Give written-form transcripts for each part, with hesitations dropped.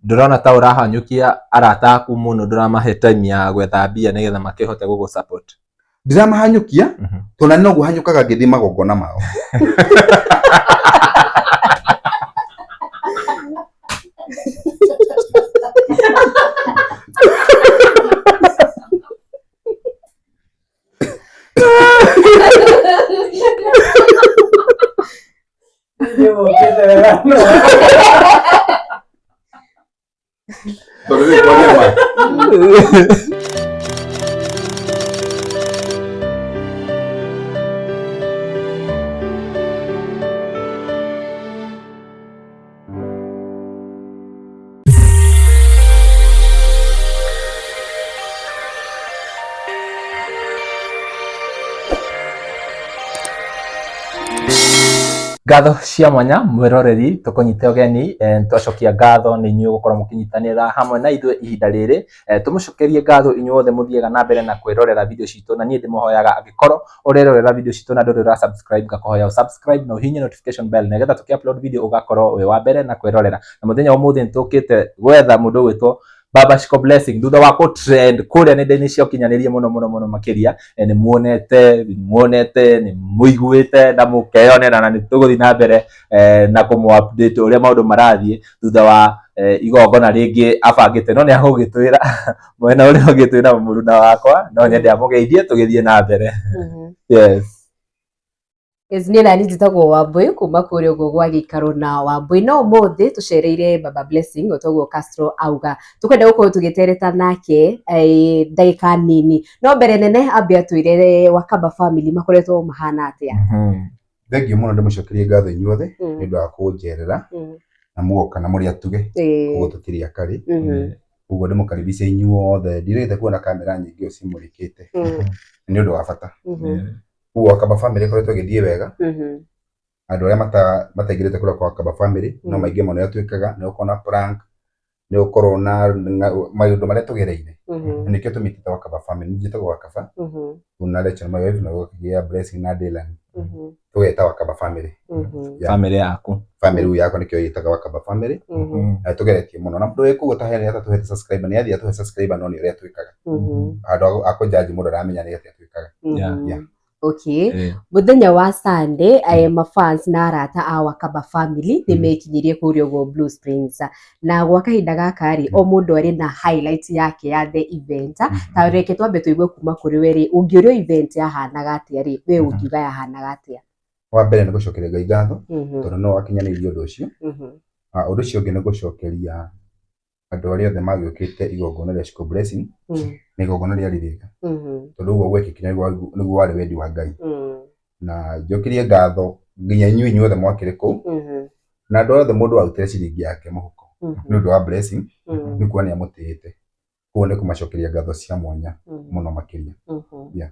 Ndũrona ta ũrahanyũkia arata aku mũno, ndũramahe time ya gwetha mbia nĩgetha makĩhote gũgũ support? Ndiramahanyũkia, tondũ nani noguo hanyũkaga ngĩthiĩ magongona mao. Tondũ rĩu kwaria ma. Ngatho cia mwanya mwĩroreri, tũkũnyite ũgeni, twacokia ngatho nĩ inyuĩ gũkorwo mũkĩnyitanĩra hamwe na ithuĩ ihinda rĩrĩ. Tũmũcokerie ngatho inyuothe mũthiaga na mbere na kwĩrorera video citũ, na niĩ ndĩmũhoyaga angĩkorwo ũrerorera video citũ na ndũrĩ ũra subscribe, ngakũhoya ũ subscribe na ũhihinye notification bell nĩgetha tũkĩ upload video ũgakorwo wĩ wa mbere na kwĩrorera. Na mũthenya wa ũmũthĩ nĩtũkĩte gwetha mũndũ ũgwĩtwo Baba Shiko Blessing thutha wa kũ trend kũrĩa nenda-inĩ cia ũkinyanĩria mũno mũno mũno makĩria. Nĩ muonete, nĩ muonete, nĩ mũiguĩte na mũkeyonera, na nĩ tũgũthiĩ na mbere na kũmũ update ũrĩa maũndũ marathiĩ thutha wa igongona rĩngĩ abangĩte, no nĩ agũgĩtwĩra mwena ũrĩa ũngĩ twĩna mũruna wakwa, no nyende amũgeithie tũgĩthiĩ na mbere. Yes. Yes, niĩ nani njĩtagwo Wambũi kuma kũrĩa ũguo gwa gĩikaro na Wambũi, no ũmũthĩ tũcereire Baba Blessing o toguo Castro auga. Tũkwenda gũkorwo tũgĩtereta nake ndagĩka nini, no mbere nene ambe atwĩre Wakamba family makoretwo mahana atĩa. Thengiũ mũno, ndĩmũcokerie ngatho inyuothe nĩ ũndũ wa kũnjerera na muoka na mũrĩ atuge, koguo tũtirĩ akarĩ. Ũguo ndĩmũkaribisha inyuothe, ndirĩte kuona kamera nyingĩ ũũ cimũrĩkĩte, nĩ ũndũ wa bata. Koguo Wakamba family ĩkoretwo ĩgĩthiĩ wega. Andũ arĩa mataingĩrĩte kũrĩa kwa Wakamba family no maingĩ mũno, ũrĩa twĩkaga nĩ gũkorwo na prank, nĩ gũkorwo na maũndũ marĩa tũgereire, na nĩkĩo tũmĩtĩte Wakamba family. Niĩ njĩtagwo Wakaba na Rachel my wife, na gũkagĩa Blessing na Dylan, tũgeta Wakamba family. Yeah. Family yaku. Family rĩu yakwa nĩkĩo ĩtaga Wakamba family, na tũgeretie mũno, na mũndũ wĩ kũu ũtaheanĩte atatũhete subscriber nĩ athiĩ atũhe subscriber, no nĩ ũrĩa twĩkaga handũ a kũjudge mũndũ aramenya nĩ atĩa twĩkaga. Yeah. Okay. Mũthenya wa Sunday, mafans na arata a Wakamba family nĩ mekinyirie kũrĩa ũguo Blue Springs, na gwa kahinda gaka rĩ, o mũndũ arĩ na highlight yake ya the event. Ta reke twambe tũigue kuma kũrĩ we rĩ, ũngĩũrio event yahanaga atĩa rĩ, we ũngiuga yahanaga atĩa? Wa mbere nĩ gũcokeria Ngai ngatho tondũ no wakinyanĩirie ũndũ ũcio. Ũndũ ũcio ũngĩ nĩ gũcokeria andũ arĩa othe magĩũkĩte igongona rĩa Shiko Blessing, na igongona rĩarĩ rĩega tondũ ũguo gwekĩkire nĩguo warĩ wendi wa Ngai. Na njokerie ngatho nginya inyuĩ inyuothe mwakĩrĩ kũu, na andũ othe mũndũ warutire ciringi yake mũhuko nĩ ũndũ wa Blessing, nĩ kuona nĩ amũtĩĩte. Koguo nĩ kũmacokeria ngatho cia mwanya mũno makĩria. Yeah.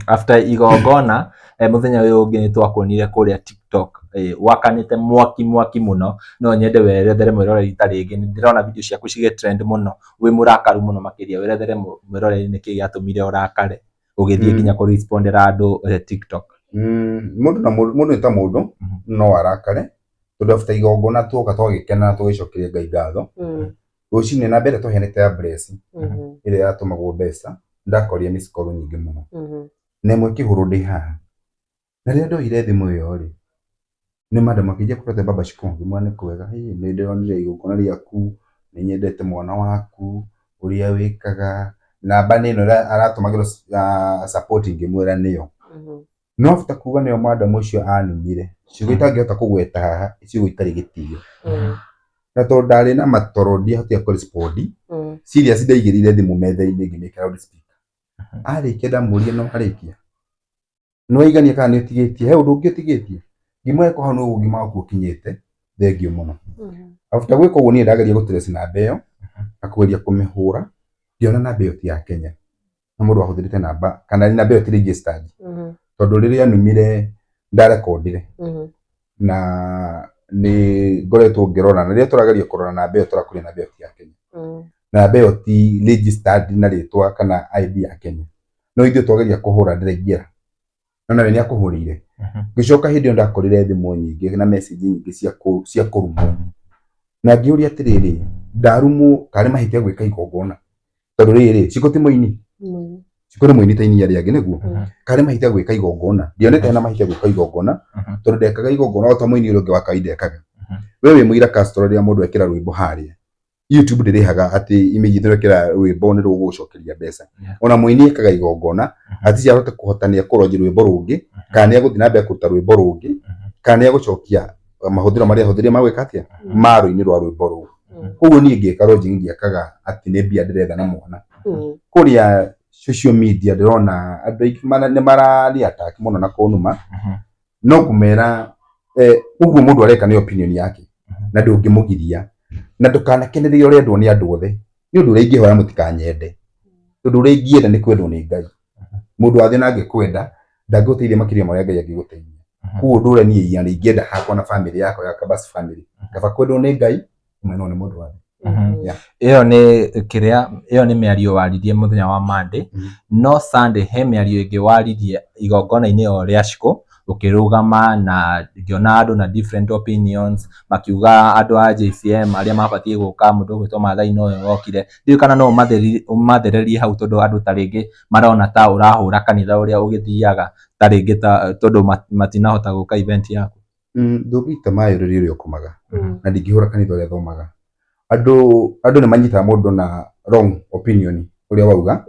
After igongona, mũthenya ũyũ ũngĩ nĩ twakuonire kũrĩa TikTok, wakanĩte mwaki mwaki mũno. No nyende werethere mwĩroreri ta rĩngĩ, nĩ ndĩrona video ciaku cigĩ trend mũno, wĩ mũrakaru mũno makĩria, werethere mwĩroreri nĩkĩ gĩatũmire ũrakare ũgĩthiĩ nginya kũ respondera andũ TikTok. Mũndũ na mũndũ, mũndũ nĩ ta mũndũ no arakare, tondũ after igongona tuoka twagĩkena na tũgĩcokeria Ngai ngatho. Rũcinĩ na mbere tũheanĩte ya Blessing ĩrĩa yatũmagwo mbeca, ndakorire miss call nyingĩ mũno, na ĩmwe ĩkĩhũrwo ndĩ haha. Na rĩrĩa ndoire thimũ ĩyo rĩ, nĩ madam akĩnjia kũrete Baba Shiko, ngĩmwĩra nĩ kwega, nĩ ndĩronire igongona rĩaku, nĩ nyendete mwana waku, ũrĩa wĩkaga, namba nĩ ĩno aratũmagĩrwo support, ngĩmwĩra nĩyo. No after kuga nĩyo, madam ũcio anumire ciugo itangĩhota kũgweta haha, ciugo itarĩ gĩtĩo. Na tondũ ndarĩ na matoro ndiahotire kũ respond serious, ndaigĩrĩire thimũ metha-inĩ ngĩmĩkĩra loudspeaker. Arĩkia ndamũria, no arĩkia nĩ waigania kana nĩ ũtigĩtie, he ũndũ ũngĩ ũtigĩtie? Ngĩmwĩra ko hau nĩguo ũgima waku ũkinyĩte, thengiũ mũno. After gwĩka ũguo, niĩ ndageria gũ trace namba ĩyo na kũgeria kũmĩhũra, ngĩona namba ĩyo ti ya Kenya, na mũndũ wahũthĩrĩte namba kana namba ĩyo ti registered, tondũ rĩrĩa numire ndarekondire na nĩ ngoretwo ngĩrora, na rĩrĩa tũrageria kũrora namba ĩyo tũrakoria namba ĩyo ti ya Kenya, namba ĩyo ti registered na rĩtwa kana ID ya Kenya. No ithuĩ twageria kũhũra ndĩraingĩra, no nawe nĩ akũhũrĩire. Ngĩcoka hĩndĩ ĩyo ndakorire thimũ nyingĩ na message nyingĩ cia kũrumwo. Na ngĩũria atĩrĩrĩ, ndarumwo karĩ mahĩtia gwĩka igongona, tondũ rĩrĩ, Shiko ti mũini, Shiko nĩ mũini ta ini arĩa angĩ nĩguo, karĩ mahĩtia gwĩka igongona, ndionete hena mahĩtia gwĩka igongona, tondũ ndekaga igongona o ta mũini ũrĩa ũngĩ wa kawaida ekaga. We wĩ mũira Castro, rĩrĩa mũndũ ekĩra rwĩmbo harĩa YouTube ndĩrĩhaga atĩ imenyithio ekĩra rwĩmbo nĩ rũgũgũcokeria mbeca. Ona mũini ekaga igongona ati ahote kũhota nĩ ekũronji rwĩmbo rũngĩ, kana nĩ egũthiĩ na mbere kũruta rwĩmbo rũngĩ, kana nĩ egũcokia mahũthĩro marĩa ahũthĩrire ma gwĩka atĩa ma rũini rwa rwĩmbo rũu. Koguo niĩ ngĩka launching ndiakaga atĩ nĩ mbia ndĩretha na mwana. Kũrĩa social media ndĩrona andũ aingĩ nĩ marani attack mũno na kũnuma, no ngũmera ũguo mũndũ areka nĩ opinion yake na ndũngĩmũgiria, na ndũkanakenereire ũrendwo nĩ andũ othe. Nĩ ũndũ ũrĩa ingĩhoya mũtikanyende, tondũ ũrĩa ingĩenda nĩ kwendwo nĩ Ngai. Mũndũ wa thĩ na angĩkwenda ndangĩgũteithia makĩria ma ũrĩa Ngai angĩgũteithia. Koguo ũndũ ũrĩa niĩ ingĩenda hakwa na family yakwa ya Kabas family, kaba kwendwo nĩ Ngai kũmenwo nĩ mũndũ wa thĩ. Ĩyo nĩ kĩrĩa, ĩyo nĩ mĩario waririe mũthenya wa Monday. No Sunday he mĩario ĩngĩ waririe igongona-inĩ o rĩa Shiko, ũkĩrũgama na ngĩona andũ na different opinions makiuga andũ a JCM arĩa mabatiĩ gũka, mũndũ ũgwĩtwo Maathai nowe wokire. Ndiũĩ kana no ũmathererie hau, tondũ andũ ta rĩngĩ marona ta ũrahũra kanitha ũrĩa ũgĩthiaga, ta rĩngĩ ta tondũ matinahota gũka event yaku. Ndũngĩita maĩ ũrĩrĩ ũrĩa ũkomaga, na ndingĩhũra kanitha ũrĩa thomaga. Andũ nĩ manyitaga mũndũ na wrong opinion ũrĩa wauga.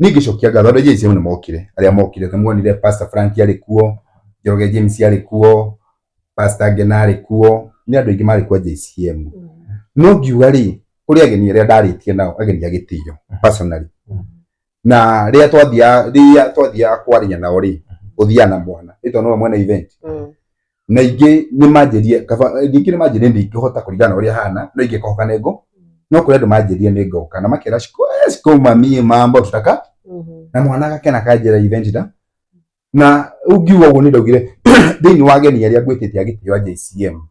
Niĩ ngĩcokia ngatho andũ a JCM nĩ mokire, arĩa mokire nĩ muonire Pastor Frank arĩ kuo, Njoroge James arĩ kuo, Pastor Ngena arĩ kuo, nĩ andũ aingĩ marĩ kuo a JCM. No ngiuga rĩ, kũrĩ ageni arĩa ndarĩtie nao, ageni a gĩtĩo personally. Na rĩrĩa twathiaga kwaria nao rĩ, ũthiaga na mwana, ĩtondũ nĩwe mwene event. Na ingĩ nĩ manjĩrie kaba, ningĩ nĩ manjĩrie ndingĩhota kũringana na ũrĩa hana, no ingĩkohoka nĩ ngũ. No kũrĩ andũ manjĩrie nĩ ngoka, na makera Shiko mami mambo tutaka, na mwana agakena akanjĩra event da. Na ũngiuga ũguo nĩ ndaugire thĩinĩ wa ageni arĩa ngwĩtĩte a gĩtĩo a JCM,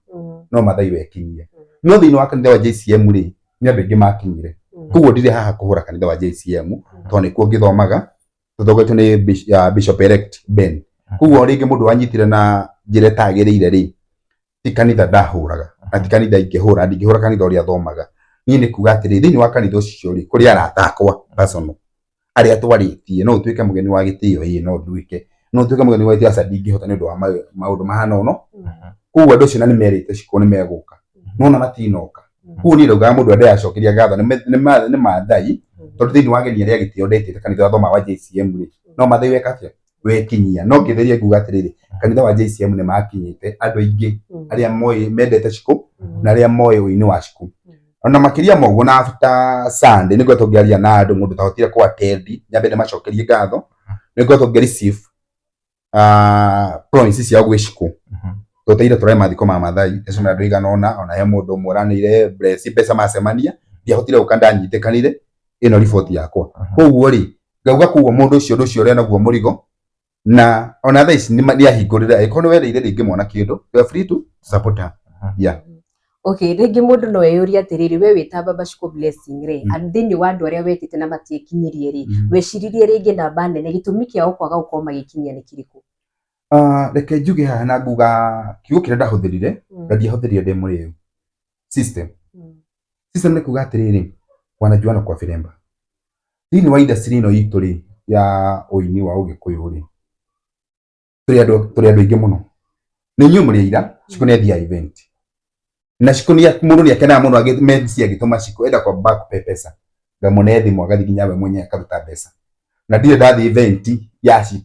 no Maathai wekinyie. No thĩinĩ wa kanitha wa JCM rĩ, nĩ andũ aingĩ makinyire. Koguo ndirĩ haha kũhũra kanitha wa JCM, tondũ nĩkuo ngĩthomaga, tũtongoretio nĩ Bishop elect Ben. Koguo rĩngĩ mũndũ wanyitire na njĩra ĩtagĩrĩire rĩ, ti kanitha ndahũraga, na ti kanitha ingĩhũra, ndingĩhũra kanitha ũrĩa thomaga. Niĩ nĩ kuga atĩrĩ, thĩinĩ wa kanitha ũcio rĩ, kũrĩ arata akwa personal, arĩa twarĩtie, no ũtuĩke mũgeni wa gĩtĩo, ĩĩ no nduĩke. No ũtuĩke mũgeni wa gĩtĩo, aca ndingĩhota nĩ ũndũ wa maũndũ mahana ũno. Koguo andũ acio na nĩ merĩte Shiko nĩ megũka, no ona matinoka. Koguo niĩ ndaugaga mũndũ ũrĩa ndĩracokeria ngatho nĩ Maathai, tondũ thĩinĩ wa ageni arĩa a gĩtĩo ndetĩte kanitha ũrĩa thomaga wa JCM rĩ, no Maathai weka atĩa? Wekinyia. No ngĩtheria nguga atĩrĩrĩ, kanitha wa JCM nĩ makinyĩte andũ aingĩ arĩa moĩ mendete Shiko na arĩa moĩ ũini wa Shiko. Ona makĩria ma ũguo, na after Sunday nĩ ngoretwo ngĩaria na andũ, mũndũ ũtahotire kũ attend, nyambe ndĩmacokerie ngatho, nĩ ngoretwo ngĩ receive promise ciao gwĩ Shiko. Tũteire tũrae mathiko ma Maathai, ndacemania andũ aigana ũna, ona he mũndũ ũmwe ũraneire bless mbeca macemania, ndiahotire gũka ndanyitĩkanire, ĩno riboti yakwa. Koguo rĩ, ngauga koguo mũndũ ũcio ũndũ ũcio ũrĩa naguo mũrigo, na ona thaa ici nĩ ahingũrĩre, angĩkorwo nĩ wereire rĩngĩ mwana kĩndũ, you are free to support her. Yeah. Okay, rĩngĩ mũndũ no eyũrie atĩrĩrĩ, we wĩ ta Baba Shiko Blessing rĩ, thĩinĩ wa andũ arĩa wetĩte na matiekinyirie rĩ, weciririe rĩngĩ namba nene, gĩtũmi kĩao kwaga gũkorwo magĩkinyia nĩ kĩrĩkũ? Reke njuge haha na nguga kiugo kĩrĩa ndahũthĩrire, na ndiahũthĩrire ndĩ mũrĩu. System. System nĩ kuga atĩrĩrĩ, wanajuana kwa biremba. Thĩinĩ wa industry ĩno itũ rĩ, ya ũini wa ũgĩkũyũ rĩ, tũrĩ andũ aingĩ mũno. Nĩ inyuĩ mũrĩ aira, Shiko nĩ athiaga event. Na Shiko nĩ mũndũ nĩ akenaga mũno MC agĩtũma Shiko enda kwamba kũhe mbeca. Ngamũne thimũ agathiĩ nginya we mwenyewe akaruta mbeca. Na ndirĩ ndathiĩ event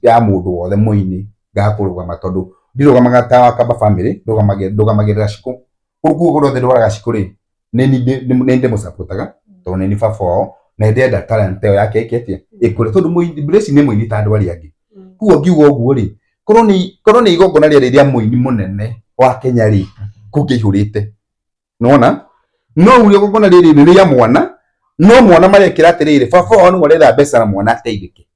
ya mũndũ wothe mũini ngaga kũrũgama, tondũ ndirũgamaga ta wa Kamba family, ndũgamagĩrĩra Shiko. Koguo kũrĩa othe ndwaraga Shiko rĩ, nĩ niĩ ndĩmũcapotaga, tondũ nĩ niĩ baba wao, na ndĩrenda talent ĩyo yake ĩke atĩa, ĩkũre, tondũ Blessing nĩ mũini ta andũ arĩa angĩ. Koguo ngiuga ũguo rĩ, korwo nĩ igongona rĩarĩ rĩa mũini mũnene wa Kenya rĩ, kũngĩaihũrĩte. Nĩwona? No rĩu igongona rĩrĩ nĩ rĩa mwana, no mwana marekĩra atĩrĩrĩ, baba wao nĩwe ũretha mbeca na mwana ateithĩke.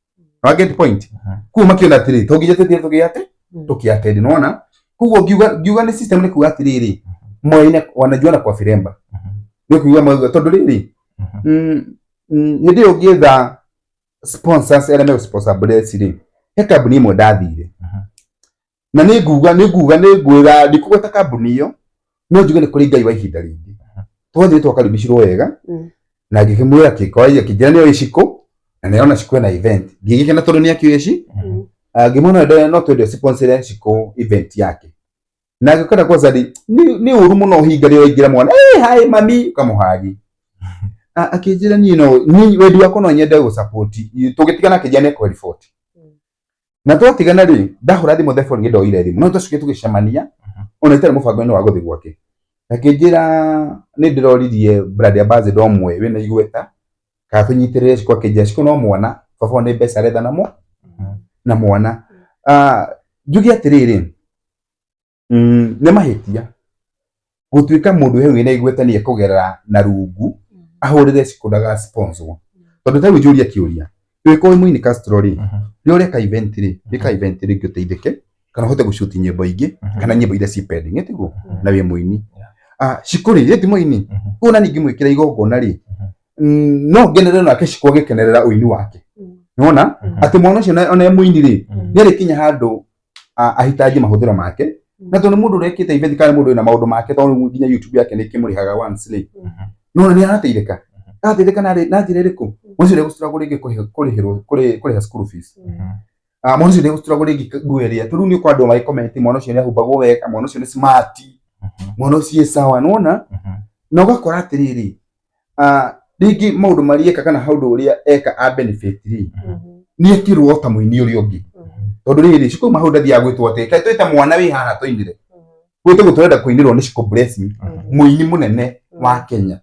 No get point? Koguo makĩona atĩrĩrĩ, to nginya tũthiĩ tũgĩe atĩ, tũkĩ attend, nĩwona? Koguo ngiuga nĩ system nĩ kuga atĩrĩrĩ, moyaine wanajuana kwa biremba. Nĩ kuga moiga tondũ rĩrĩ, hĩndĩ ĩyo ngĩetha sponsors arĩa megũ sponsor Bless rĩ, he kambuni ĩmwe ndathire. Na nĩ nguga nĩ ngwĩra ndikũgweta kambuni ĩyo, no njuge nĩ kũrĩ Ngai wa ihinda rĩngĩ. Twathire twakaribicirwo wega na ngĩkĩmwĩra kĩkoria kĩnjĩra nĩ oĩ Shiko na nĩ arona Shiko ena event. Ngĩgĩkena tondũ nĩ akĩũĩ ci. Ngĩmwĩra no twende sponsor Shiko event yake. Na ngĩkora kwanza nĩ ũru mũno ũhinga rĩrĩa waingĩra mwana, "Hey, hi mami," ũkamũhagi. Akĩnjĩra niĩ no niĩ wendi wakwa no nyende gũ support. Tũgĩtigana akĩnjĩra nĩ ekũhe report. Na twatigana rĩ, ndahũra thimũ the phone ndoire thimũ. No twacokire tũgĩcemania ona itarĩ mũbango-inĩ wa gũthiĩ gwake. Akĩnjĩra nĩ ndĩroririe brand ambassador ũmwe wĩna igweta kana tũnyitĩrĩre Shiko. Akĩnjĩra Shiko no mwana, baba nĩ mbeca aretha namo na mwana. Njuge atĩrĩrĩ, nĩ mahĩtia gũtuĩka mũndũ hau wĩna igweta nĩ ekũgerera na rungu ahũrĩre Shiko ndaga sponsor. Tondũ ta rĩu njũrie kĩũria, ũngĩkorwo wĩ mũini Castro rĩ, rĩrĩa ũreka event rĩ, ĩka event rĩngĩ ũteithĩke kana ũhote gũshoot nyĩmbo ingĩ kana nyĩmbo iria ci pending, ĩ tiguo? Na wĩ mũini. Shiko rĩ, ti mũini. Koguo na niĩ ngĩmwĩkĩra igongona rĩ, no ngenerere nake Shiko agĩkenerera ũini wake. Nĩwona? Atĩ mwana ũcio ona e mũini rĩ, nĩ arĩkinya handũ ahitaji mahũthĩro make. Na tondũ nĩ mũndũ ũrekĩte event kana mũndũ wĩna maũndũ make, tondũ nginya YouTube yake nĩ ĩkĩmũrĩhaga once rĩ, nĩwona nĩ arateithĩka. Arateithĩka na njĩra ĩrĩkũ? Mwana ũcio ndegũstruggle rĩngĩ kũrĩhĩrwo kũrĩha school fees. Mwana ũcio ndegũstruggle rĩngĩ nguo ĩrĩa, tondũ rĩu nĩ ũkora andũ magĩ comment mwana ũcio nĩ ahumbagwo wega, mwana ũcio nĩ smart, mwana ũcio ĩ sawa, nĩwona? Na ũgakora atĩrĩrĩ, rĩngĩ maũndũ marĩa eka kana ũndũ ũrĩa eka a benefit rĩ, nĩ ekĩrwo ta mũini ũrĩa ũngĩ. Tondũ rĩrĩ, Shiko hau ndathiaga gwĩtwo atĩ kaĩ twĩte mwana wĩ haha tũinĩre. Gwĩtwo tũrenda kũinĩrwo nĩ Shiko Blessing, mũini mũnene wa Kenya.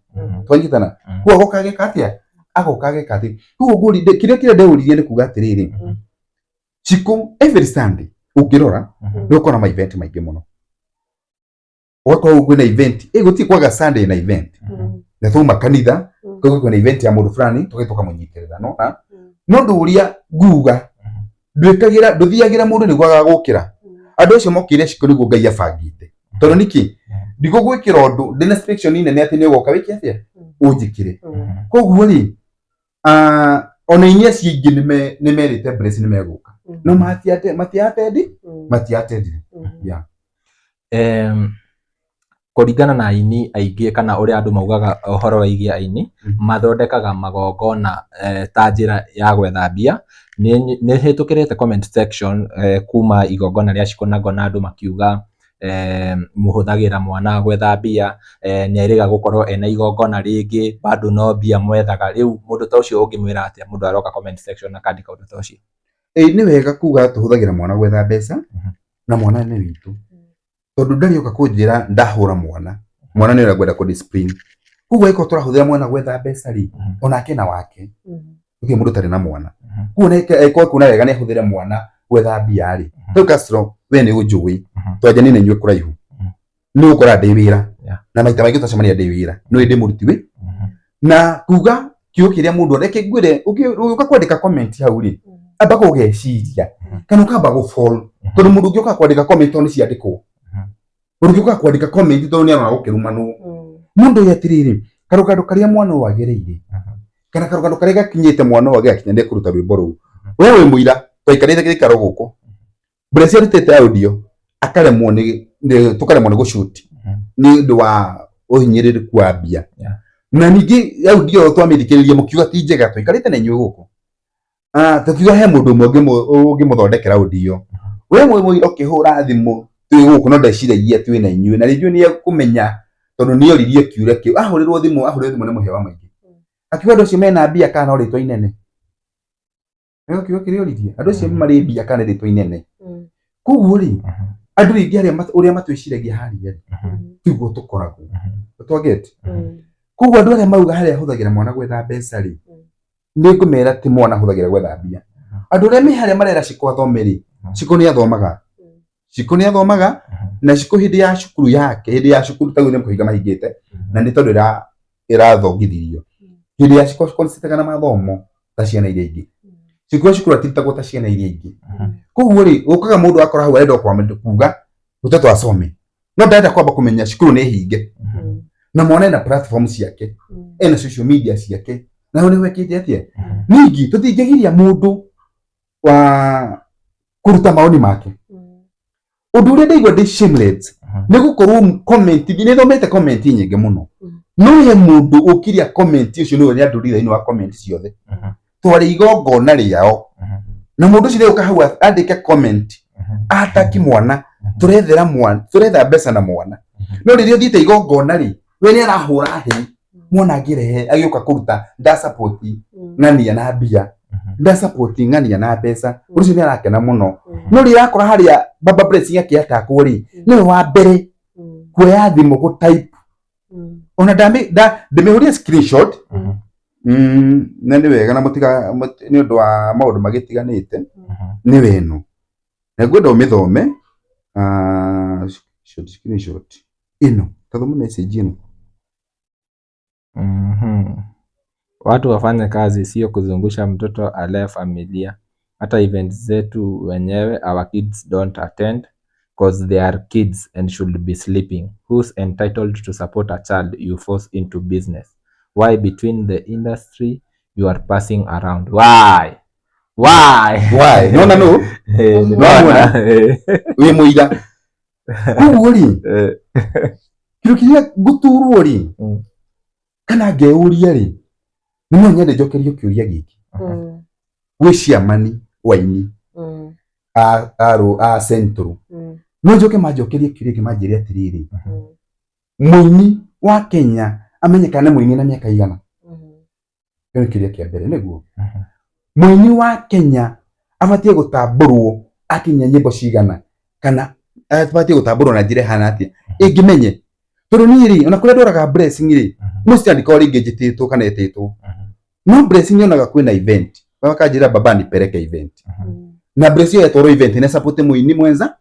Twanyitana. Koguo agoka ageka atĩa? Agoka ageka atĩ. Koguo ngũri kĩrĩa kĩrĩa ndeũririe nĩ kuga atĩrĩrĩ, Shiko every Sunday ũngĩrora nĩ ũkona ma event maingĩ mũno. Ũgakorwo kwĩna event, ĩ gũtirĩ kwaga Sunday na event. Na twauma kanitha, tũgoka kwĩna event ya mũndũ fulani, tũgathiĩ tũkamũnyitĩrĩra, nĩwona? No ũndũ ũrĩa nguga, ndwĩkagĩra ndũthiagĩra mũndũ nĩguo agagũkĩra. Andũ acio mokĩire Shiko nĩguo Ngai abangĩte. Tondũ nĩkĩ? Ndigũgwĩkĩra ũndũ ndĩna expectation nene atĩ nĩ ũgoka wĩke atĩa? Ũnjĩkĩre. Koguo rĩ, ona aini acio aingĩ nĩ merĩte Blessing nĩ megũka. No matiatendi, matiatendire. Yeah. Kũringana na aini aingĩ kana ũrĩa andũ maugaga ũhoro wĩgiĩ aini, mathondekaga magongona ta njĩra ya gwetha mbia. Nĩ hĩtũkĩrĩte comment section kuma igongona rĩa Shiko na ngona andũ makiuga mũhũthagĩra mwana gwetha mbia, nĩ erĩga gũkorwo ena igongona rĩngĩ, bado no mbia mwethaga. Rĩu mũndũ ta ũcio ũngĩmwĩra atĩa mũndũ aroka comment section akandĩka ũndũ ta ũcio? Ĩ nĩ wega kuga tũhũthagĩra mwana gwetha mbeca na mwana nĩ witũ. Tondũ ndarĩ oka kũnjĩra ndahũra mwana. Mwana nĩ ũrĩa ngwenda kũ discipline. Koguo angĩkorwo tũrahũthĩra mwana gwetha mbeca rĩ, onake na wake. Gũtirĩ mũndũ ũtarĩ na mwana. Koguo angĩkorwo ekuona wega nĩ ahũthĩre mwana gwetha mbia rĩ. Rĩu Castro, we nĩ ũnjũĩ. Twanjanie na inyuĩ kũraihu. Nĩ ũgũkora ndĩ wĩra. Na maita maingĩ twacemania ndĩ wĩra. Nĩ ndĩ mũruti wĩ. Na kuga kiugo kĩrĩa mũndũ reke ngwĩre, ũgĩũka kwandĩka comment hau rĩ, amba gũgeciria kana ũkamba gũ fall. Tondũ mũndũ ũngĩ ũkaga kwandĩka comment tondũ nĩ ciandĩkwo. Mũndũ ũngĩ ũkaga kwandĩka comment tondũ nĩ arona gũkĩrumanwo. Mũndũ ũyũ atĩrĩrĩ, karũgano karĩa mwana ũyũ agereire, kana karũgano karĩa gakinyĩte mwana ũyũ agĩgakinya nĩ ekũruta rwĩmbo rũu. We wĩ mũira, twaikarĩte gĩikaro gũkũ. Blessing arutĩte audio, akaremwo nĩ tũkaremwo nĩ gũshoot nĩ ũndũ wa ũhinyĩrĩrĩku wa mbia. Na ningĩ audio ĩyo twamĩthikĩrĩria mũkiuga ti njega, twaikarĩte na inyuĩ gũkũ. Tũkiuga he mũndũ ũmwe ũngĩmũthondekera audio. We mwĩ mũira ũkĩhũra thimũ twĩ gũkũ no ndeciragia twĩ na inyuĩ, na rĩngĩ nĩ ekũmenya tondũ nĩ oririe kĩũria kĩu. Ahũrĩrwo thimũ, ahũrĩrwo thimũ nĩ mũhĩa wa maingĩ. Akiuga andũ acio mena mbia kana no rĩtwa inene. Nĩguo kiugo kĩrĩa oririe, andũ acio marĩ mbia kana rĩtwa inene. Koguo rĩ, andũ rĩngĩ arĩa ũrĩa matwĩciragia harĩa rĩ, tiguo tũkoragwo. Twaget? Koguo andũ arĩa mauga harĩa ahũthagĩra mwana gwetha mbeca rĩ, nĩ ngũmera ti mwana ahũthagĩra gwetha mbia. Andũ arĩa me harĩa marera Shiko athome rĩ, Shiko nĩ athomaga. Shiko nĩ athomaga na Shiko hĩndĩ ya cukuru yake, hĩndĩ ya cukuru ta rĩu nĩ kũhinga mahingĩte, na nĩ tondũ ĩrathongithirio. Hĩndĩ ya Shiko, Shiko nĩ na mathomo ta ciana iria ingĩ. Shiko cukuru atiritagwo ta ciana iria ingĩ. Koguo rĩ, ũkaga mũndũ akora hau arenda kuga mũtoto asome. No ndarenda kwamba kũmenya cukuru nĩ hinge. Na mwana ena platform ciake, ena social media ciake. Na hau nĩho ekĩte atĩa? Ningĩ tũtingĩgiria mũndũ wa kũruta maoni make. Ũndũ ũrĩa ndaigua ndĩ shameless nĩ gũkorwo comment, nĩ thomete comment nyingĩ mũno. No he mũndũ ũkiria comment ũcio nĩwe nĩandũrire thĩinĩ wa comment ciothe. Twarĩ igongona rĩao. Na mũndũ ũcio nĩegũka hau andĩke comment ataki mwana tũrethera mwana tũretha mbeca na mwana. No rĩrĩa ũthiĩte igongona rĩ, we nĩ arahũra hĩ mwana angĩrehe agĩũka kũruta nda support ng'ania na mbia nda support ng'ania na mbeca ũndũ ũcio nĩ arakena mũno. No rĩrĩa akora harĩa Baba Blessing akĩatakwo rĩ, nĩwe wa mbere kuoya thimũ gũ type ona ndamĩhũrire screenshot na nĩ wega na mũtiga nĩ ũndũ wa maũndũ magĩtiganĩte nĩ weno na ngwenda ũmĩthome short screenshot ĩno tathoma message ĩno. Watu wafanye kazi, sio kuzungusha mtoto alee familia. Hata events zetu wenyewe our kids don't attend cause they are kids and should be sleeping. Who's entitled to support a child you force into business? Why between the industry you are passing around? Why? Why? Why? Nona no? Nona. Wĩ mũira. Koguo rĩ, kĩndũ kĩrĩa ngũturwo rĩ, kana ngeyũria rĩ, nĩ no nyende njokerio kĩũria gĩkĩ. Gwĩ ciamani waini a Central. No njoke manjokerie kĩũria gĩkĩ manjĩre atĩrĩrĩ, mũini wa Kenya amenyekana mũini na mĩaka igana? Kĩu nĩ kĩũria kĩa mbere nĩguo. Mũini wa Kenya abatiĩ gũtambũrwo akinyia nyĩmbo cigana kana abatiĩ gũtambũrwo na njĩra ĩhana atĩa ĩngĩmenye? Tondũ niĩ rĩ, ona kũrĩa ndwaraga Blessing rĩ, most andĩkorwo rĩngĩ njĩtĩtwo kana etĩtwo, no Blessing nyonaga kwĩna event bakanjĩra baba nipeleke event, na Blessing ĩyo yatwarwo event nĩ support mũini mwenza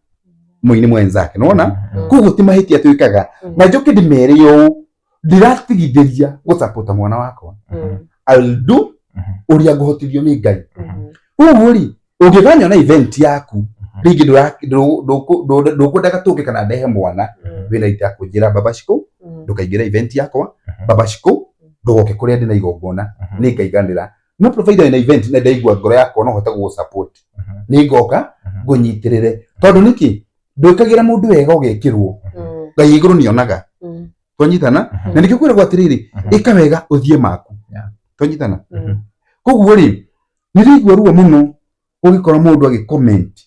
mũini mwenzake nĩwona? Koguo ti mahĩtia twĩkaga na njoke ndĩmere ũũ, ndiratigithĩria gũsapota mwana wakwa. I'll do ũrĩa ngũhotithio nĩ Ngai. Koguo rĩ, ũngĩkanyona event yaku rĩngĩ ndũkwendaga tũke kana ndehe mwana, wĩna ita kũnjĩra Baba Shiko ndũkaingĩra event yakwa, Baba Shiko ndũgoke kũrĩa ndĩna igongona, nĩ ngaiganĩra. No provider wĩna event na ndaigua ngoro yakwa no hote gũgũ support, nĩ ngoka ngũnyitĩrĩre. Tondũ nĩkĩ ndwĩkagĩra mũndũ wega ũgekĩrwo, Ngai igũrũ nĩonaga. Twanyitana? Na nĩkĩo kwĩragwo atĩrĩrĩ, ĩka wega ũthiĩ maku. Twanyitana? Koguo rĩ, nĩ ndĩraigua ruo mũno ũgĩkora mũndũ agĩ comment,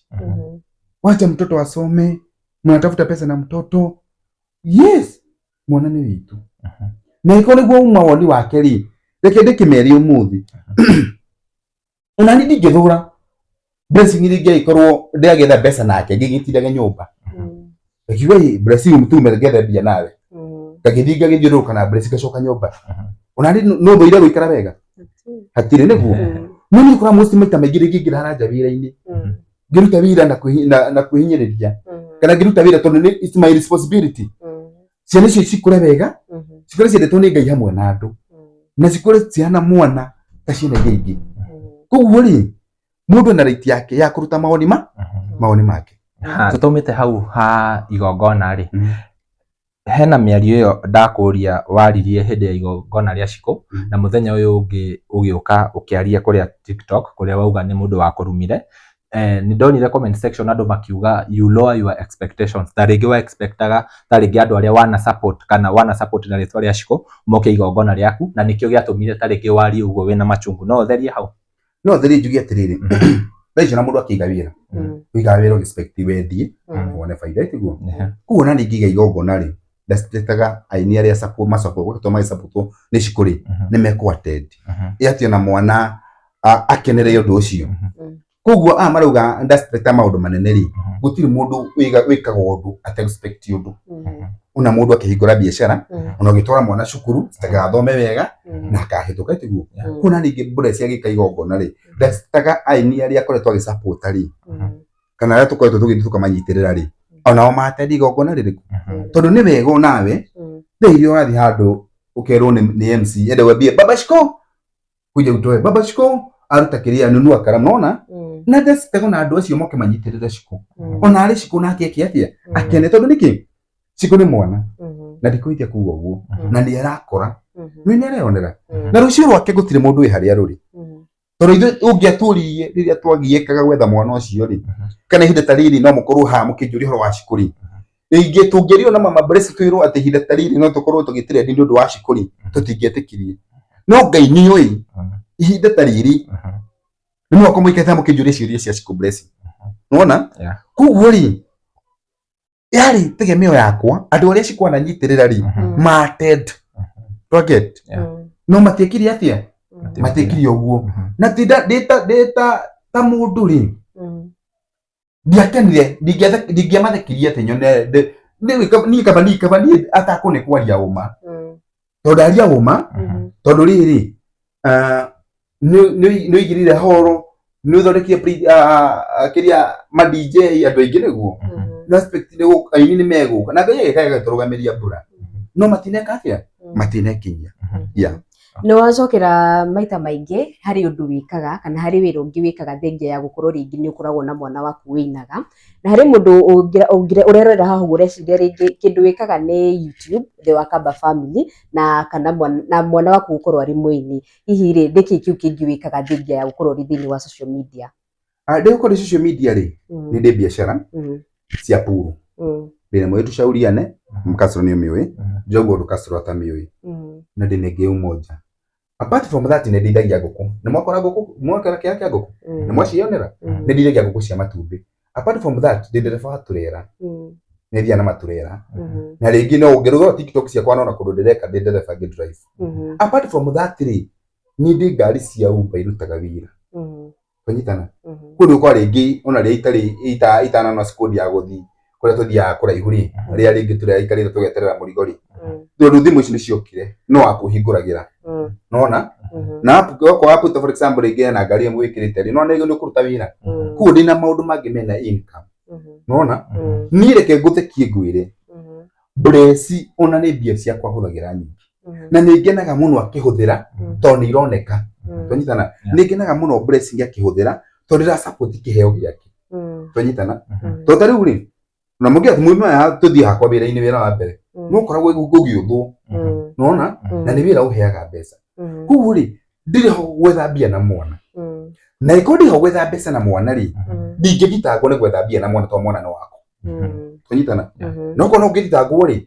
wacha mtoto asome, mnatafuta pesa na mtoto. Yes, mwana nĩ witũ. Na ĩkorwo nĩguo uma woni wake rĩ, reke ndĩkĩmere ũmũthĩ. Ona niĩ ndingĩthũra Blessing rĩngĩ agĩkorwo ndĩragetha mbeca nake ngĩgĩtindaga nyũmba. Ngiuga ĩ Blessing mtume ngethe mbia nawe. Ngagĩthiĩ ngagĩthiũrũrũka na Blessing ngacoka nyũmba. Ona niĩ no thũire gũikara wega. Hatirĩ nĩguo. No nĩ ũkora most maita maingĩ rĩngĩ ngĩrara nja wĩra-inĩ. Ngĩruta wĩra na kwĩhinyĩrĩria. Kana ngĩruta wĩra tondũ nĩ it's my responsibility. Ciana icio cikũre wega, cikũre ciendetwo nĩ Ngai hamwe na andũ. Na cikũre cihana mwana ta ciana iria ingĩ. Koguo rĩ, mũndũ ena right yake ya kũruta mawoni ma mawoni make. Tũtaumĩte hau ha igongona rĩ, hena mĩario ĩyo ndakũria waririe hĩndĩ ya igongona rĩa Shiko, na mũthenya ũyũ ũngĩ ũgĩũka ũkĩaria kũrĩa TikTok kũrĩa wauga nĩ mũndũ wakũrumire. Nĩ ndonire comment section andũ makiuga you lower your expectations, ta rĩngĩ wa expectaga ta rĩngĩ andũ arĩa wana support kana wana support na rĩtwa rĩa Shiko moke igongona rĩaku, na nĩkĩo gĩatũmire ta rĩngĩ warie ũguo wĩna machungu. No ũtherie hau? No therie njuge atĩrĩrĩ, thaa icio na mũndũ akĩiga wĩra, ũigaga wĩra ũgĩ-expect wendie wone baida, tiguo? Koguo ona niĩ ngĩiga igongona rĩ, ndacitaga aini arĩa support ma-support gũtũma magĩ-support nĩ Shiko rĩ, nĩ mekũ attend. Ĩ atĩ ona mwana akenere ũndũ ũcio. Koguo aya marauga ndacitaga maũndũ manene rĩ, gũtirĩ mũndũ wĩkaga ũndũ ate expect ũndũ. Ona mũndũ akĩhingũra biacara, ona ũgĩtwara mwana cukuru, citaga athome wega na akahĩtũka, tiguo? Koguo ona ningĩ Blessing agĩka igongona rĩ, ndacitaga aini arĩa akoretwo agĩ-support rĩ, kana arĩa tũkoretwo tũgĩthiĩ tũkamanyitĩrĩra rĩ, onao ma-attend igongona rĩrĩkũ? Tondũ nĩ wega onawe, thaa iria ũrathiĩ handũ ũkerwo nĩ MC ende wambie Baba Shiko, kuja utoe Baba Shiko aruta kĩrĩa nunua karamu, nona? Na ndacitaga ona andũ acio moke manyitĩrĩre Shiko. Ona arĩ Shiko nake eke atĩa? Akene, tondũ nĩkĩ? Shiko nĩ mwana na ndikũhĩtia kuga ũguo, na nĩ arakũra, nĩ nĩ areyonera, na rũciũ rwake gũtirĩ mũndũ wĩ harĩa rũrĩ. Tondũ ithuĩ ũngĩatũririe rĩrĩa twagiĩkaga gwetha mwana ũcio rĩ, kana ihinda ta rĩrĩ no mũkorwo haha mũkĩnjũria ũhoro wa Shiko rĩ, Ingĩ tũngĩrio na mama Blessing twĩrwo atĩ ihinda ta rĩrĩ no tũkorwo tũgĩtrendi nĩ ũndũ wa Shikũri, tũtingĩetĩkirie. No Ngai nĩ oĩ ihinda ta rĩrĩ nĩ mũhaka mũikarĩte mũkĩnjũria ciũria cia Shiko Blessing. Nĩwona? Yeah. Koguo rĩ, yarĩ tegemeo yakwa andũ arĩa Shiko ananyitĩrĩra rĩ, ma-attend. Twaget? Yeah. No matiekire atĩa? Matiekire ũguo. Na ti ndĩ ta mũndũ rĩ, ndiakenire, ndingĩamathekirie atĩ nyone niĩ kaba niĩ kaba niĩ atakũ nĩ kwaria ũma, tondũ ndaria ũma, tondũ rĩrĩ nĩ ũigĩrĩire horo, nĩ ũthondekire kĩrĩa ma DJ andũ aingĩ nĩguo no expect nĩ aini nĩ megũka na Ngai agĩka agatũrũgamĩria mbura, no matineka atĩa, matinekinyia. Yeah. Nĩ wacokera maita maingĩ harĩ ũndũ wĩkaga kana harĩ wĩra ũngĩ wĩkaga thengia ya gũkorwo rĩngĩ nĩ ũkoragwo na mwana waku wĩinaga, na harĩ mũndũ ũrerorera haha ũguo ũreciria rĩngĩ kĩndũ wĩkaga nĩ YouTube, The Wakamba Family, na kana mwana, na mwana waku gũkorwo arĩ mũini. Hihi rĩ, nĩkĩ kĩu kĩngĩ wĩkaga thengia ya gũkorwo ũrĩ thĩinĩ wa social media? Ndĩ gũkorwo social media rĩ, nĩ ndĩ biacara cia puru. Ndĩna mũirĩtu Shauriane, Mkasro nĩ ũmĩũĩ, Njogu ũndũ Kasro atamĩũĩ, na ndĩna ĩngĩ Umoja. Apart from that, nĩ ndeithagia ngũkũ. Nĩ mwakora ngũkũ, mwakora kĩara kĩa ngũkũ, nĩ mwacionera? Nĩ ndeithagia ngũkũ cia matumbĩ. Apart from that, ndĩ ndereba wa turera. Nĩ thiaga na maturera. Na rĩngĩ no ũngĩrora TikTok ciakwa nona kũndũ ndĩreka ndĩ ndereba ngĩ drive. Apart from that rĩ, niĩ ndĩ ngari cia Uber irutaga wĩra. Twanyitana? Kũu kwa rĩngĩ ona rĩrĩa itarĩ itanona squad ya gũthiĩ kũrĩa tũthiaga kũraihu rĩ, rĩrĩa rĩngĩ tũraikarĩte tũgeterera mũrigo rĩ, tondũ thimũ ici nĩ ciokire no app ũhingũragĩra, nona na app okorwo app ta for example rĩngĩ hena ngari ĩmwe wĩkĩrĩte rĩ, nona nĩ ũkũruta wĩra, koguo ndĩna maũndũ mangĩ mena income, nona niĩ reke ngũthekie ngwĩre Blessy ona nĩ mbia ciakwa hũthagĩra nyingĩ na nĩ ngenaga mũno akĩhũthĩra tondũ nĩ ironeka, twanyitana, nĩ ngenaga mũno Blessing akĩhũthĩra tondũ ndĩra support kĩheo gĩake, twanyitana, tondũ ta rĩu rĩ na mũngĩ mwima tũthiĩ hakwa wĩra-inĩ wĩra wa mbere no ũkoragwo ũgĩũthwo, nona na nĩ wĩra ũheaga mbeca, koguo rĩ ndirĩ ho gwetha mbia na mwana, na ĩkorwo ndĩ ho gwetha mbeca na mwana rĩ, ndingĩthitangwo nĩ gwetha mbia na mwana tondũ mwana nĩ wakwa, twanyitana, no korwo no ngĩthitangwo rĩ,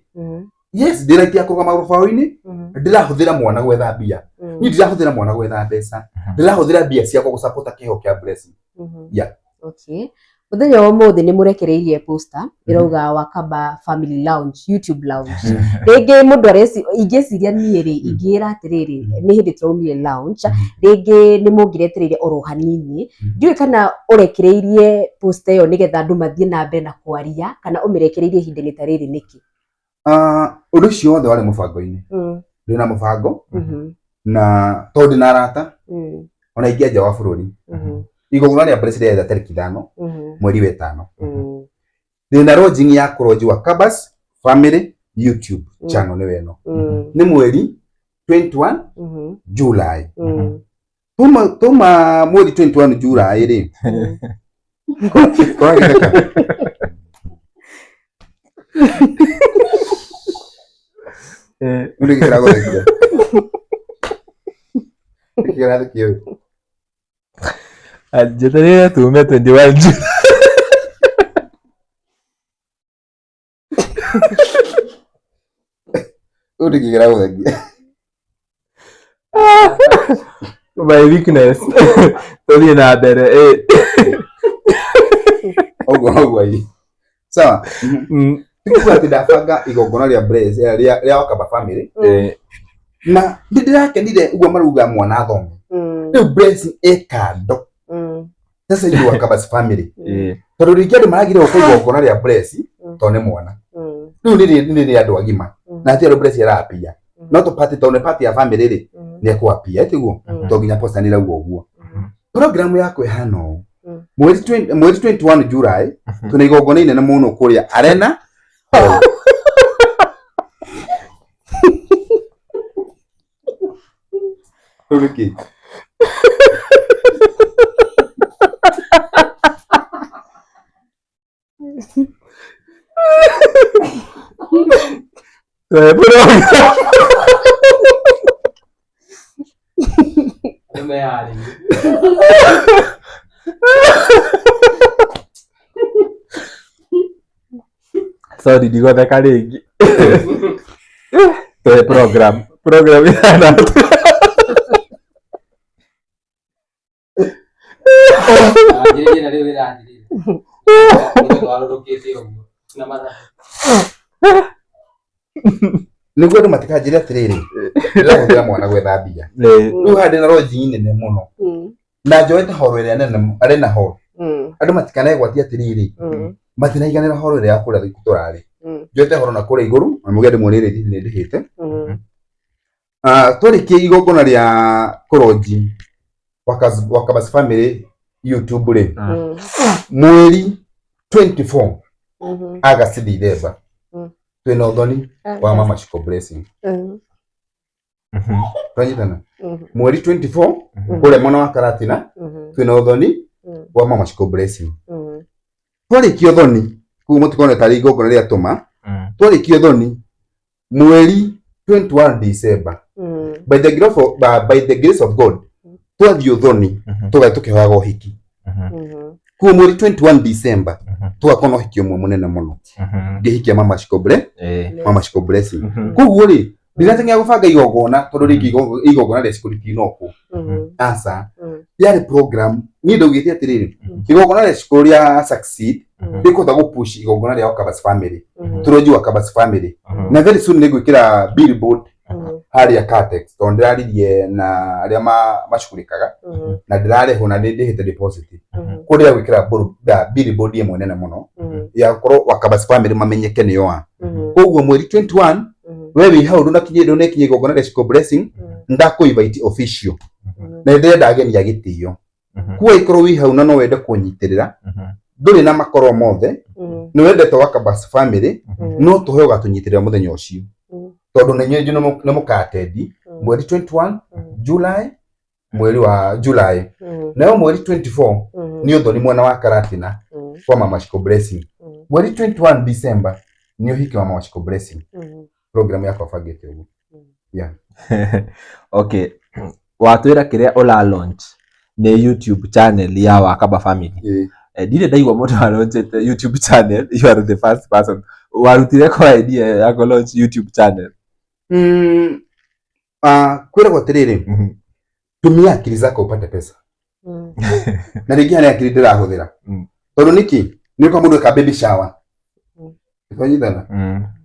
yes, ndĩ right ya kũrũgama rũbaũ-inĩ, ndĩrahũthĩra mwana gwetha mbia, niĩ ndirahũthĩra mwana gwetha mbeca, ndĩrahũthĩra mbia ciakwa gũsapota kĩheo kĩa Blessing. Yeah. Okay. Mũthenya wa ũmũthĩ nĩ mũrekereirie poster ĩrauga Wakamba Family Lounge, YouTube Lounge. Rĩngĩ mũndũ areci ingĩciria niĩ rĩ, ingĩĩra atĩrĩrĩ, nĩ hĩndĩ tũraumire lounge, rĩngĩ nĩ mũngĩretereire oro hanini. Ndiũĩ kana ũrekereirie poster ĩyo nĩgetha andũ mathiĩ na mbere na kwaria kana ũmĩrekereirie ihinda-inĩ ta rĩrĩ nĩkĩ? Ũndũ ũcio wothe warĩ mũbango-inĩ, ndĩ na mũbango na tondũ ndĩ na arata ona ingĩ nja wa bũrũri, igongona rĩa Blessing rĩarĩ tarĩki 5 mweri wa 5, ndĩ na launching ya kũronji Wakambas Family YouTube channel nĩyo ĩno, nĩ mweri 21 July, tuma mweri 21 July rĩ, kũragĩtheka nĩ kĩragũthekia kĩrathekio. Njetereire tume 21 July. Rĩu nĩkĩ kĩragũthekia? My weakness. Tũthiĩ na mbere. Ũguo ũguo ĩ sawa. Tikuga atĩ ndabanga igongona rĩa Blaze, rĩa Wakamba Family, na nĩ ndĩrakenire ũguo marauga mwana athome, rĩu Blessing ĩ kando sasa hivi Wakamba Family, tondũ rĩngĩ andũ maragire gũka igongona rĩa Blessing tondũ nĩ mwana, rĩu nĩ rĩ andũ agima na ti andũ Blessing arapia no tũ party, tondũ nĩ party ya family rĩ, nĩ ekũapia tiguo, to nginya poster nĩ ĩrauga ũguo. Program yakwa ĩhana ũũ, mweri 21 July twĩna igongona inene mũno kũrĩa Arena Hall. Rĩu nĩkĩ? Program. Sorry, ndigotheka rĩngĩ. Tũhe program. Program ihana atĩa? Anjĩrĩrie na rĩu ĩrathirire. Nĩ twarũrũkĩte ũguo. Na mathaa. Nĩguo andũ matikanjĩre atĩrĩrĩ, ndĩrahũthĩra mwana gwetha mbia. Rĩu haha ndĩna lodging nene mũno na njoete horo ĩrĩa nene arĩ na horo. Andũ matikanegwatie atĩrĩrĩ, matinaiganĩra horo ĩrĩa ya kũrĩa tũrarĩ. Njoete horo na kũrĩa igũrũ na mũgende muone rĩthiti nĩ ndĩhĩte. Ah, twarĩkia igongona rĩa kũronji Wakabasi Family YouTube rĩ, mweri 24 August December, twĩna ũthoni wa Mama Shiko Blessing. Twanyitana mweri 24 kũrĩa mwena wa Karatina, twĩna ũthoni wa Mama Shiko Blessing. Twarĩkia ũthoni kũu, mũtikone tarĩ igongona rĩa tũma. Twarĩkia ũthoni mweri 21 December, by the grace of God, twathiĩ ũthoni tũgathiĩ tũkĩhoyaga ũhiki kuo mweri 21 December, tũgakorwo na ũhiki ũmwe mũnene mũno, ngĩhikia Mama Shiko Ble Mama Shiko Blessing. Koguo rĩ, ndirateng'era gũbanga igongona tondũ rĩngĩ igongona rĩa Shiko rĩtinokwo. Aca, yarĩ program. Niĩ ndaugĩte atĩrĩrĩ, igongona rĩa Shiko rĩa succeed, rĩkũhota gũpush igongona rĩa Wakabasi Family, tũronji Wakabasi Family. Na very soon nĩ ngwĩkĩra billboard harĩa Catex, tondũ ndĩraririe na arĩa macugurĩkaga na ndĩrarĩhwo na nĩ ndĩhĩte deposit kũrĩa gwĩkĩra billboard ĩmwe nene mũno ya gũkorwo Wakabasi Family mamenyeke nĩo a. Koguo mweri 21, we wĩ hau, ndũnakinyia ndũnekinyia igongona rĩa Shiko Blessing, ndakũ invite official na ndĩrenda ageni a gĩtĩo. Kuo ikorwo wĩ hau na no wende kũnyitĩrĩra, ndũrĩ na makoro mothe, nĩ wendete Wakabasi Family, no tũhe ũgatũnyitĩrĩra mũthenya ũcio, tondũ nĩ inyuĩ nĩ mũkatendi mweri 21 July, mweri wa July. Nayo mweri 24 nĩ ũthoni mwena wa Karatina kwa Mama Shiko Blessing. Mweri 21 December nĩ ũhiki wa Mama Shiko Blessing. Program yakwa bangĩte ũguo, yeah. Okay, watwĩra kĩrĩa ũra launch nĩ YouTube channel ya Wakaba Family. Ndirĩ ndaigua mũndũ alaunchĩte YouTube channel. You are the first person. Warutire kwa idea ya kũ launch YouTube channel? Kwĩragwo atĩrĩrĩ, tumia akili zako upate pesa. Na rĩngĩ harĩ akili ndĩrahũthĩra, tondũ nĩkĩ nĩ kwa mũndũ eka baby shower, twanyitana,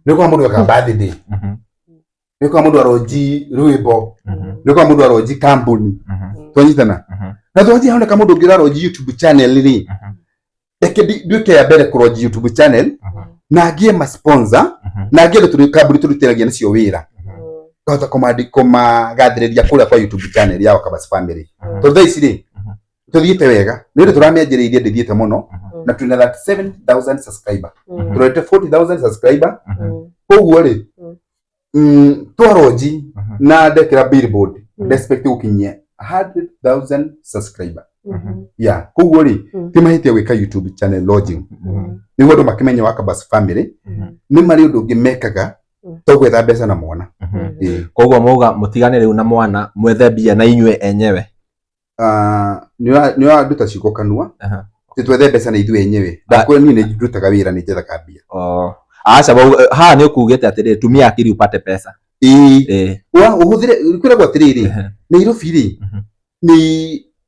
nĩ kwa mũndũ eka birthday, nĩ kwa mũndũ aronji rwĩmbo, nĩ kwa mũndũ aronji kambuni, twanyitana, na twathiĩ haoneka mũndũ ũngĩ ũraronji YouTube channel rĩ, reke nduĩke ya mbere kũronji YouTube channel na ngĩe ma sponsor na ngĩe andũ tũrĩ kambuni tũrutithanagia nacio wĩra, ngahota kũmagathĩrĩria kũrĩa kwa YouTube channel ya Wakabasi Family, tondũ thaa ici rĩ, tũthiĩte wega. Nĩ ũndũ tũramĩanjĩrĩirie ndĩthiĩte mũno na twĩna 37,000 subscriber, tũrorete 40,000 subscriber. Koguo rĩ, twaronji na ndekĩra billboard, ndexpect gũkinyia 100,000 subscriber, yeah. Koguo rĩ, ti mahĩtia gwĩka YouTube channel launching nĩguo andũ makĩmenye Wakabasi Family nĩ marĩ ũndũ ũngĩ mekaga to gwetha mbeca na mwana. Ĩĩ. Koguo mauga mũtigane rĩu na mwana, mwethe mbia na inyuĩ enyewe. Ah, nĩ ũranduta ciugo kanua. Atĩ twethe mbeca na ithuĩ enyewe? Ndakwĩra niĩ nĩ ndutaga wĩra, nĩ njethaga mbia. Oh. Aca, haha nĩ ũkugĩte atĩrĩrĩ, tumia akili upate pesa. Ĩĩ. Ũhũthĩre, kwĩragwo atĩrĩrĩ, Nairobi rĩ,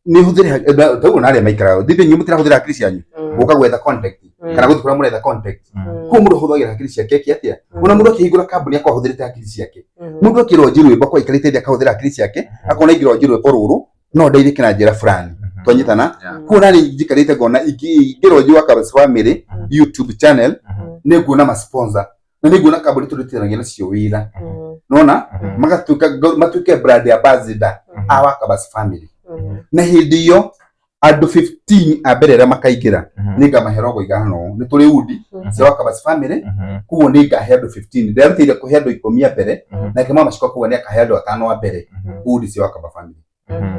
nĩ ũhũthĩre taguo na arĩa maikaraga thithĩ inyuĩ mũtirahũthĩra hakiri cianyu gũka gwetha contact kana gũthiĩ kũrĩa mũretha contact. Koguo mũndũ ahũthagĩra hakiri ciake eke atĩa? Ona mũndũ akĩhingũra kambuni akorwo ahũthĩrĩte hakiri ciake, mũndũ akĩronji rwĩmbo akorwo aikarĩte thĩ akahũthĩra hakiri ciake, akona ingĩronji rwĩmbo rũrũ no ndeithĩke na njĩra fulani. Twanyitana? Koguo nani njikarĩte ngona ingĩronji Wakabasi Family YouTube channel, nĩ nguona ma sponsor na nĩ nguona kambuni tũrutithanagia nacio wĩra, nona magatuĩka matuĩke brand ambassador a Wakabasi Family. Na hĩndĩ ĩyo andũ 15 a mbere arĩa makaingĩra, nĩ ngamahe rogo ithano. Nĩ tũrĩ undi cia Wakabasi Family, koguo nĩ ngahe andũ 15. Ndĩrarutĩire kũhe andũ 10 a mbere, nake Mama Shiko koguo nĩ akahe andũ atano a mbere undi cia Wakaba Family,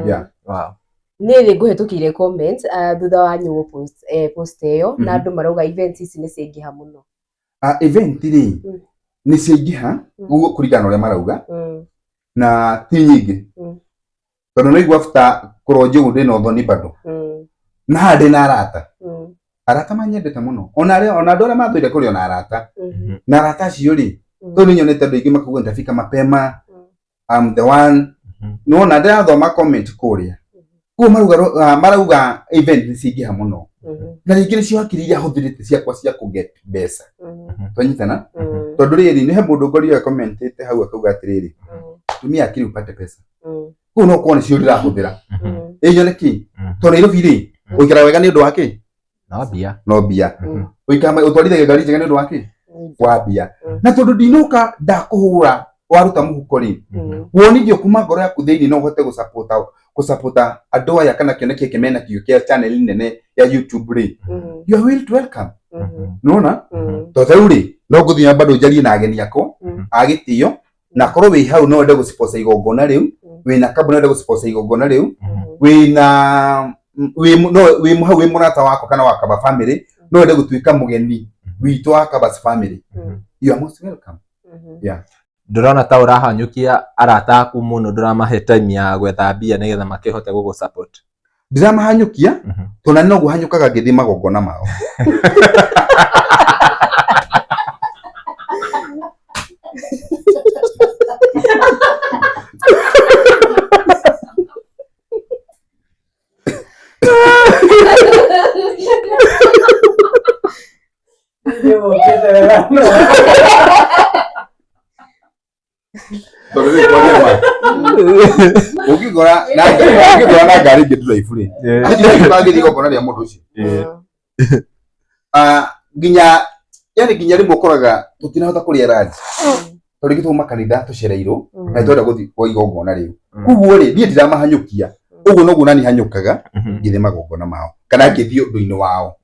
yeah. Niĩ nĩ ngũhetũkĩire comment thutha wa nyũ post, post ĩyo, na andũ marauga events ici nĩ ciaingĩha mũno. Event rĩ, nĩ ciaingĩha ũguo kũringana na ũrĩa marauga, na ti nyingĩ, tondũ nĩ igua after kũronjia ũguo ndĩna ũthoni bado na haha ndĩna arata. Arata manyendete mũno, ona arĩa, ona andũ arĩa mathũire kũrĩ ona arata, na arata acio rĩ, tondũ nĩ nyonete andũ aingĩ makauga nitafika mapema, I'm the one. Nĩwona ndĩrathoma comment kũrĩa, koguo marauga, marauga event nĩ ciaingĩha mũno, na rĩngĩ nĩcio hakiri iria hũthĩrĩte ciakwa cia kũ get mbeca. Twanyitana? Tondũ rĩrĩ, nĩ he mũndũ ngorire commentĩte hau akauga atĩrĩrĩ, tumia akili upate pesa. Koguo no korwo nĩcio ndĩrahũthĩra ĩ nyone kĩ, tondũ Nairobi rĩ, ũikaraga wega nĩ ũndũ wa kĩ? No mbia. No mbia. Ũikaraga, ũtwarithagia ngari njega nĩ ũndũ wa kĩ? Wa mbia. Na tondũ ndinũka ndakũhũra waruta mũhuko rĩ, wonithio kuma ngoro yaku thĩinĩ no ũhote gũsapota andũ aya kana kĩoneki gĩkĩ mena kĩo kĩa channel nene ya YouTube rĩ, you are well welcome. Nĩwona? Tondũ ta rĩu rĩ, no ngũthiĩ na bado njarie na ageni akwa a gĩtĩo, na korwo wĩ hau no wende gũsponsor igongona rĩu, wĩna kambuni no wende gũsponsor igongona rĩu, wĩna wĩ no wĩ hau wĩ mũrata wakwa kana wa Kaba family, no wende gũtuĩka mũgeni witũ wa Kaba's family, you are most welcome. Yeah. Ndũrona ta ũrahanyũkia arata aku mũno, ndũramahe time ya gwetha mbia nĩgetha makĩhote gũgũ support? Ndiramahanyũkia, tondũ nani noguo hanyũkaga ngĩthiĩ magongona mao. Tondũ rĩu kwaria ma, ũngĩngora na ũngĩngora na ngari ingĩ drive rĩ, ndingĩkorwo ngĩthiĩ igongona rĩa mũndũ ũcio. Ah, nginya yani nginya rĩmwe ũkoraga tũtinahota kũrĩa lunch, tondũ rĩngĩ twauma kanitha tũcereirwo na twenda gũthiĩ kwa igongona rĩu. Koguo rĩ, niĩ ndiramahanyũkia, ũguo noguo nani hanyũkaga ngĩthiĩ magongona mao kana ngĩthiĩ ũndũ-inĩ wao.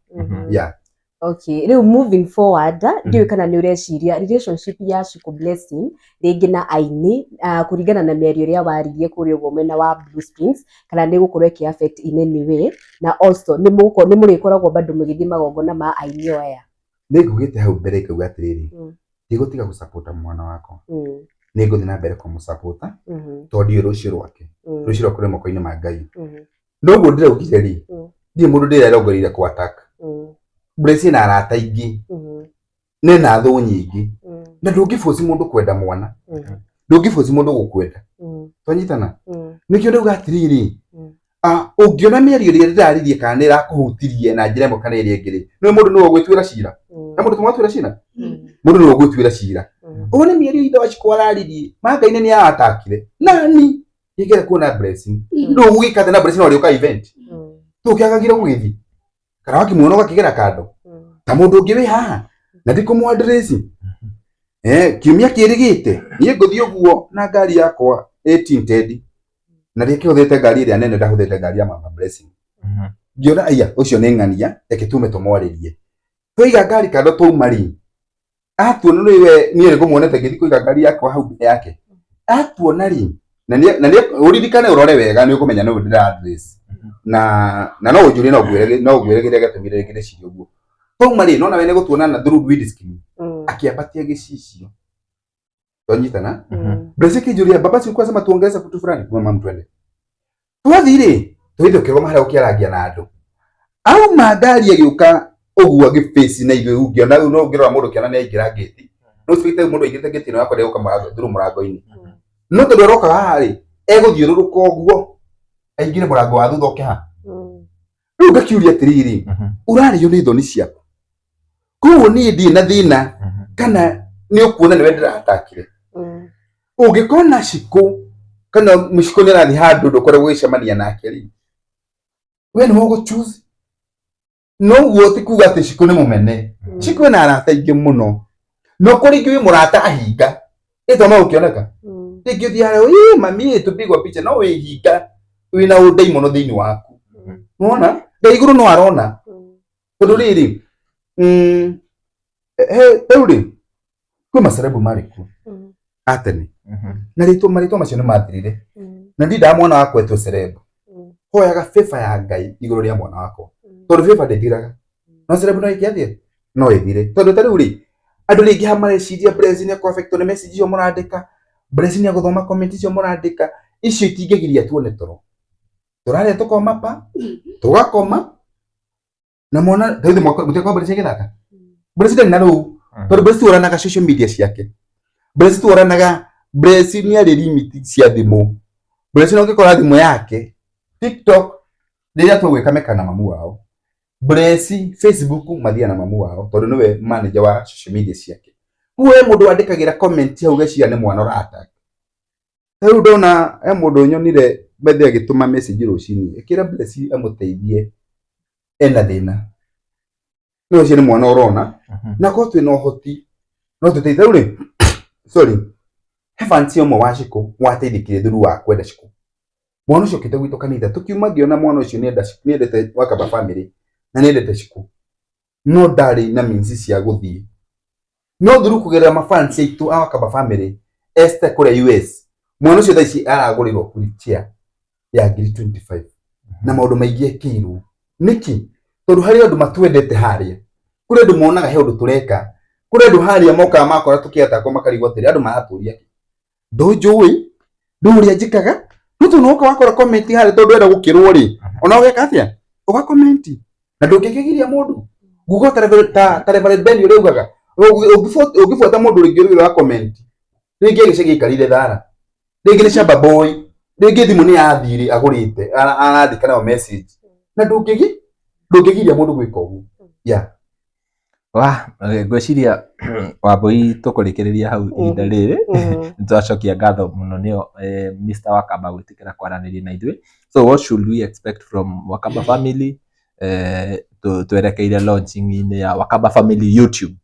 Yeah. Okay, rĩu moving forward, ndiũĩ kana nĩ ũreciria relationship ya Shiko Blessing rĩngĩ na aini, kũringana na mĩario ĩrĩa waririe kũrĩa ũguo mwena wa Blue Springs, kana nĩ gũkorwo ĩkĩ affect in any way, na also nĩ mũgũkorwo, nĩ mũrĩkoragwo bado mũgĩthiĩ magongona ma aini o aya? Nĩ ngugĩte hau mbere ngauga atĩrĩrĩ, ndigũtiga gũsapota mwana wakwa, nĩ ngũthiĩ na mbere kũmũsapota, tondũ ndiũĩ rũciũ rwake, rũciũ rwake rwĩ moko-inĩ ma Ngai. Noguo ndĩraugire rĩ, ndirĩ mũndũ ndĩrerongoreire kũ attack. Blessing na arata aingĩ, nena thũ nyingĩ, na ndũngĩboci mũndũ kwenda mwana, ndũngĩboci mũndũ gũkwenda. Twanyitana? Nĩkĩo ndauga atĩrĩrĩ, ũngĩona mĩario ĩrĩa ndĩraririe kana nĩ ĩrakũhutirie na njĩra ĩmwe kana ĩrĩa ĩngĩ rĩ, nĩwe mũndũ nĩwe ũgwĩtuĩra cira. Na mũndũ tũmwatuĩra cira? Mũndũ nĩwe ũgwĩtuĩra cira. Ũyũ nĩ mĩario ithe wa Shiko araririe, Mangai-inĩ nĩ atakire. Nani? Nĩngĩenda kuona Blessing. Rĩu ũgĩka atĩa na Blessing no ũrĩũka event? Tũkĩagagire gũgĩthiĩ. Kana wakĩmuona ũgakĩgera kando. Ta mũndũ ũngĩ wĩ haha. Na ndikũmũ address. Kiumia kĩrĩgĩte. Niĩ ngũthiĩ ũguo na ngari yakwa ĩ tinted. Na ndĩkĩhũthĩrĩte ngari ĩrĩa nene, ndahũthĩrĩte ngari ya mama Blessing. Ngĩona aya, ũcio nĩ ng'ania, reke tume tũmwarĩrie. Twaiga ngari kando twauma rĩ, atuona rĩ, we niĩ nĩngũmuonete ngĩthiĩ kũiga ngari yakwa hau mbere yake. Atuona rĩ, na nĩ na nĩ ũririkane ũrore wega nĩ ũkũmenya nũ ndĩra address. Na no ũnjũrie, no ngwĩre, no ngwĩre kĩrĩa gĩatũmire rĩngĩ ndĩcirie ũguo. Twauma rĩ, nona we nĩ gũtuonana through windscreen. Akĩambatia gĩcicio. Twanyitana? Blessing kĩnjũria, baba si ulikuwa unasema tuongeze kitu fulani? Mama twende. Twathiĩ rĩ, twathiĩ tũkĩrũgama harĩa ũkĩarangia na andũ. Auma ngari agĩũka ũguo agĩface na ithuĩ, ũngĩona rĩu no ũngĩrora mũndũ ũkĩona nĩ aingĩra ngĩti. No ũcipĩte mũndũ aingĩrĩte ngĩti ĩno yakwa ndegũka through mũrango-inĩ. No tondũ aroka haha rĩ, egũthiũrũrũka ũguo aingĩre mũrango wa thutha oke haha. Rĩu ngakiũria atĩrĩrĩ, ũrarĩo nĩ thoni ciaku. Koguo niĩ ndirĩ na thĩna kana nĩ ũkuona nĩwe ndĩratakire. Ũngĩkona Shiko kana Mũciko nĩ arathiĩ handũ ndũkoragwo ũgĩcemania nake rĩ, we nĩwe ũgũ choose. Noguo ti kuga atĩ Shiko nĩ mũmene. Shiko ena arata aingĩ mũno. No kũrĩ ingĩ wĩ mũrata ahinga. Ĩtwa no ũkĩoneka. Rĩngĩ ũthiĩ harĩa, ĩ mami ĩ tũpigwa picha, no wĩhinga wĩna ũndai mũno thĩinĩ waku. Nĩwona? Ngai igũrũ no arona. Tondũ rĩrĩ, he rĩu rĩ, kwĩ macerebu marĩ kuo a tene. Na rĩtwa marĩtwa macio nĩ mathirire. Na ndindaga mwana wakwa etwo cerebu. Hoyaga favor ya Ngai igũrũ rĩa mwana wakwa. Tondũ favor ndĩthiraga. No cerebu no ĩngĩathira? No ĩthire. Tondũ ta rĩu rĩ, andũ rĩngĩ haha mareciria Blessing nĩ ekũ-affectwo nĩ message icio mũrandĩka, Blessing nĩ egũthoma comment icio mũrandĩka, icio itingĩgiria tuone toro. Tũrarĩa tũkoma pa, tũgakoma. Na mwana thaithe mwaka muteka Blessy agĩthaka. Blessy ndarĩ na rũu tondũ Blessy tũranaga social media ciake. Blessy tũranaga, Blessy nĩ arĩ limit cia thimũ. Blessy no ũngĩkora thimũ yake TikTok rĩrĩa tũgwĩka meka na mamu wao. Blessy Facebook mathiaga na mamu wao tondũ nĩwe manager wa social media ciake. Koguo he mũndũ wandĩkagĩra comment hau ũgeciria nĩ mwana ũra attack. Rĩu ndona he mũndũ nyonire bethe agĩtũma message rũcinĩ ĩkĩra Blessy amũteithie ena thĩna. No ũcio nĩ mwana ũrona na korwo twĩna ũhoti no tũteithie. Rĩu rĩ, sorry, he fans ũmwe wa Shiko wateithĩkire through wa kwenda Shiko. Mwana ũcio okĩte gwitũ kanitha tũkiuma ngĩona mwana ũcio nĩendete Wakamba family na nĩendete Shiko no ndarĩ na means cia gũthiĩ, no through kũgerera mafans aitũ a Wakamba family Esther kũrĩa US, mwana ũcio thaa ici aragũrĩrwo wheelchair ya ngiri 25 na maũndũ maingĩ ekĩirwo. Nĩkĩ? Tondũ harĩ andũ matwendete harĩa, kũrĩ andũ monaga he ũndũ tũreka, kũrĩ andũ harĩa mokaga makora tũkĩatakwo makarigwo atĩrĩ, andũ maratũria kĩ, ndũnjũĩ, ndũĩ ũrĩa njĩkaga, no tondũ woka wakora comment harĩa tondũ ndwenda gũkĩrwo rĩ, ona ũgeka atĩa, ũga comment na ndũngĩkĩgiria mũndũ nguga ta Reverend Ben ũrĩa ugaga ũngĩbuata mũndũ rĩngĩ ũrĩa wa comment rĩngĩ agĩcagi aikarĩire thara, rĩngĩ nĩ shamba boy, rĩngĩ thimũ nĩ ya thirĩ agũrĩte arandĩka nayo message na ndũngĩgiria mũndũ gwĩka ũguo, yeah. Wa ngwĩciria Wambui tũkũrĩkĩrĩria hau ihinda rĩrĩ. Nĩtwacokia ngatho mũno nĩo Mr. Wakamba gwĩtĩkĩra kwaranĩria na ithuĩ. So what should we expect from Wakamba family twerekeire launching-inĩ ya Wakamba family YouTube?